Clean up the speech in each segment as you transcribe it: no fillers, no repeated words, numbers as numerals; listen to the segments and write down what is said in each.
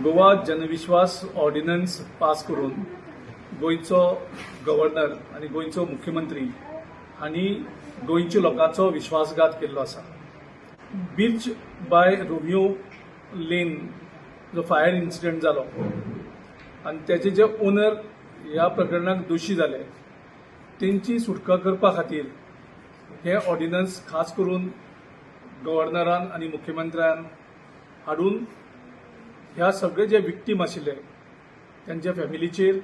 Goa जनविश्वास ordnance pass करून गोंयचो governor आनी गोंयचो मुख्यमंत्री हांणी गोंयच्या लोकांचो विश्वासघात केल्लो आसा. बीच बाय रोमियो लेन जो फायर इन्सिडंट जालो आनी तेजे जे ओनर ह्या प्रकरणाक दोशी जाले तेंची सुटका करपा खातीर हे ऑर्डिनन्स खास करून गव्हर्नरान आनी मुख्यमंत्र्यान हाडून ह्या सगळे जे विक्टीम आशिल्ले त्यांच्या फॅमिलीचेर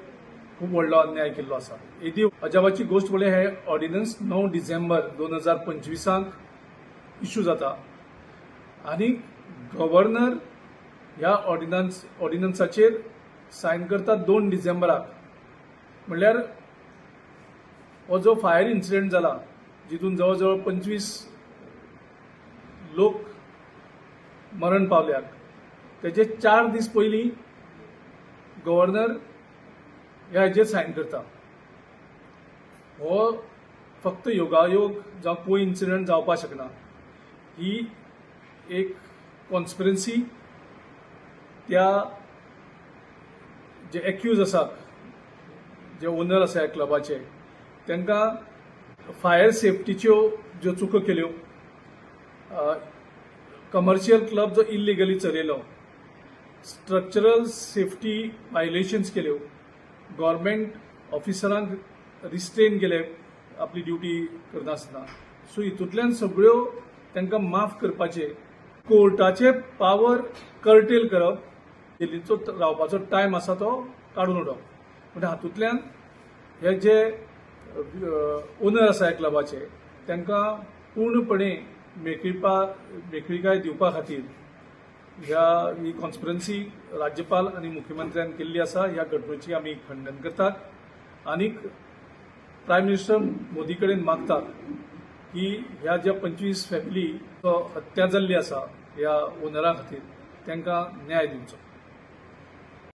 खूब व्हडलो अन्याय केल्लो आसा. येदी अजापाची गोश्ट म्हणल्यार हे ऑर्डिनन्स 9 डिसेंबर 2025 इशू जाता आनी गव्हर्नर ह्या ऑर्डिनन्साचेर सायन करता 2 डिसेंबराक. म्हणल्यार हो जो फायर इन्सिडंट जाला जितून जवळ जवळ 25 लोक मरण पावल्यात तेजे 4 दीस पयलीं गव्हर्नर ह्या हेजेर सायन करता. हो फक्त योगायोग जावं को इन्सिडंट जावपाक शकना. ही एक कॉन्स्पिरन्सी त्या जे एक्यूज आसात, जे ओनर आसा ह्या क्लबाचे, तांकां फायर सेफ्टीच्यो ज्यो चुको केल्यो, कमर्शियल क्लब जो इल्लिगली चलयलो, स्ट्रक्चरल सेफ्टी वायलेशन्स केल्यो, गव्हर्मेंट ऑफिसरांक रिस्ट्रेन केले आपली ड्युटी करनासतना. सो हितूंतल्यान सगळ्यो तांकां माफ करपाचे, कोर्टाचे पावर कर्टेल करप, जेलीचो रावपाचो टायम आसा तो काडून उडोवप. म्हणजे हातूंतल्यान हे जे ओनर आसा ह्या क्लबाचे तांकां पूर्णपणे मेकळिकाय दिवपा खातीर ह्या ही कॉन्स्पिरन्सी राज्यपाल आनी मुख्यमंत्र्यान केल्ली आसा. ह्या घडणुकेची आमी खंडन करतात आनी प्रायम मिनिस्टर मोदी कडेन मागतात की ह्या ज्या 25 फॅमिली हत्या जाल्ली आसा ह्या ओनरा खातीर तांकां न्याय दिवचो.